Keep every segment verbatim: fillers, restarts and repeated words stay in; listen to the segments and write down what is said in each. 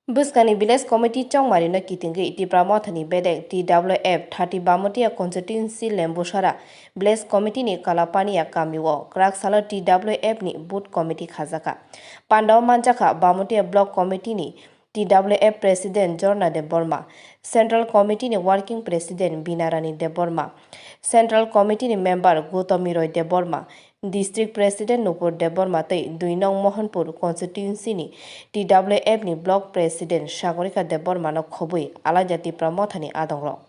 Bwskangni Village Committee chongmarino kitingwi Tipra Mothani bedek T W F thirty Bamutia Constituency Lembusara Village Committee ni Kalapania kamio kwrak salo T W F ni Booth Committee khajakha. Pandao manjakha Bamutia Block Committee ni T W F President Jorna Debbarma, Central Committee ni Working President Binarani Debbarma, Central Committee ni Member Goutomi Roy Debbarma, District President Nupur Debbarma tei dui nong Mohanpur Constituency ni T W F ni Block President Sagorika Debbarma no khobwi Alaida Tipra Mothani adongrok.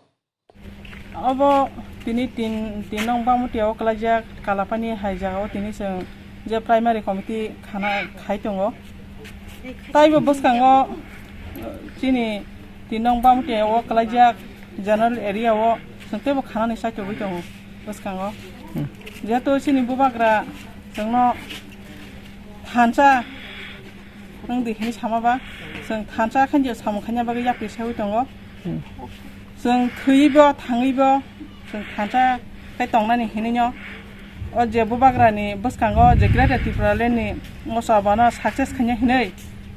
Obo tini tin, tin nong Bamutia o kwlaijak Kalapani hai jagao tini chwng je primary committee khana khai tongo. Taibo bwskango, eh, chini tin nong Bamutia o kwlaijak general area o chwng teibo khanani saichogwi tongo bwskango. Hmm. Jehetu chini bubagra chwngno thansa wng di hinwi sama ba, chwng thansa khe je samung khaina bagwi yapri saiwi tongo. Hmm. Chwng thwiwibo, thangwibo, chwng thansa khe tongnani hinwino. O je bubagrani bwskango je Greater Tipraland ni moso abono success khaina hinwi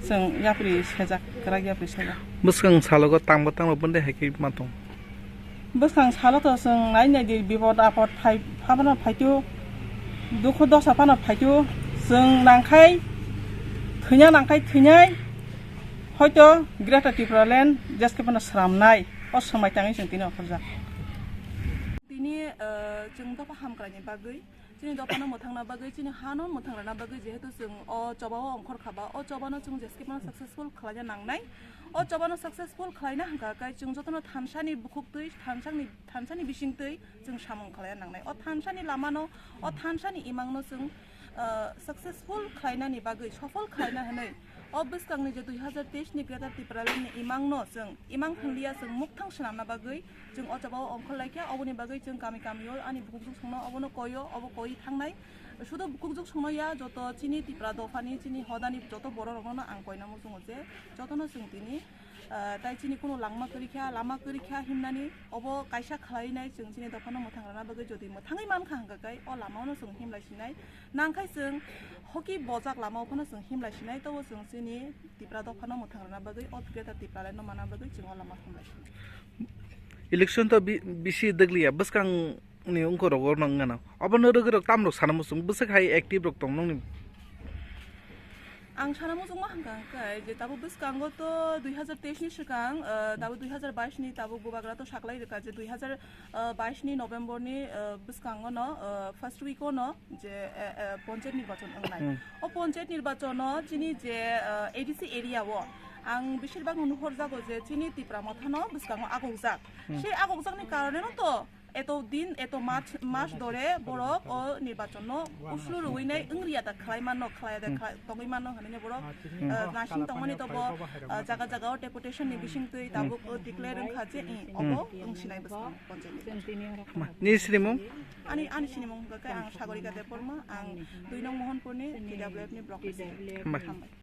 chwng yapri sejak, kwrak yapri sejak. Bwskang salogo tangbo tangbo bondai hai khe ma tong? Bwskang salo to chwng nai nai di, bipod apod phai, phano phaitu, dukhu dosa phano phaitu, chwng nangkhai thwina nangkhai thwinai, hoito Greater Tipraland jeskhe phano sramnai, o swmai tangwi chwng tini okhorjak. Tini, eh, chwng dopha hamkraini bagwi, chini dophano mwthangna bagwi, chini hano mwthang rwna bagwi, jehetu chwng o chobao ongkhor khaba, o chobano chwng jeskhe phano successful khlaina nangnai. O chobano successful khlaina hwnkha khe chwng jotono thansani bukhuk twi, thansani, thansani bising twi chwng samung khlaina nangnai. O thansani lamano, o thansani imangno chwng, ah, successful khlainani bagwi, sofol khlaina hwnwi o bwskangni je dui hazar teis ni Greater Tipraland ni imangno chwng imang hwnliya chwng mukthang swnamna bagwi chwng o chobao ongkhor laikha. Oboni bagwi chwng kami kamio ani bukhuk juksongno obono koio, obo koi thangnai. Sudu bukhuk juksongno ya, joto chini Tipra dophani, chini hodani joto bororokno ang koina muchungo je jotono chwng tini, ah, tai chini kuno langma kwrwi kha, lama kwrwi kha himnani, obo kaisa khlainai chwng chini dophano mwthang rwna bagwi, jodi mwthangwi mankha hwnkha khe o lamano chwng himlai sinai, nangkhai chwng hoki bojak lamao phano chwng himlai sinai, tobo chwng chini Tipra dophano mwthang rwna bagwi, o Greater Tipralandno manna bagwi chwng o lama himlai sinai. Election to bi-, bisi dwgliya, bwskang ni ungkor rogo nang gana. Obono rwgwi rok tamrok sana muchung, bwswk hai active rok tong nongni? Ang sana muchungma hwnkha hwnkhe je tabuk bwskango to dui hazar teis ni swkang, ah, tabuk dui hazar bais ni tabuk bubagra to saklai rwkha je dui hazar bais ni November ni, ah, bwskango no, ah, first week o no je, eh, eh, ponchayat nirbachon wngnai. Hmm. O ponchayat nirbachon o chini je, ah, A D C area o ang besirbak nuhorjago je chini Tipra Motha no bwskango agokjak. Hmm. Sei agokjakni karone no to eto din, eto mas, mas dore borok o nirbachon no uslu rwui nai wngriya da khlai mano, khlai da khlai tongwi mano hwnwi borok, ah, nasing tongmani tobo, ah, jaga jaga o deputation ni bising twi tabuk, ah, declare wngkha je, i, obo wngsinai bwskango ponchayat ni. Ma, ni sinimung? Ani, ani sinimung hwnkha khe ang Sagorika Debbarma, ang dui nong Mohanpur ni T W F ni block president. Hambai. Hambai.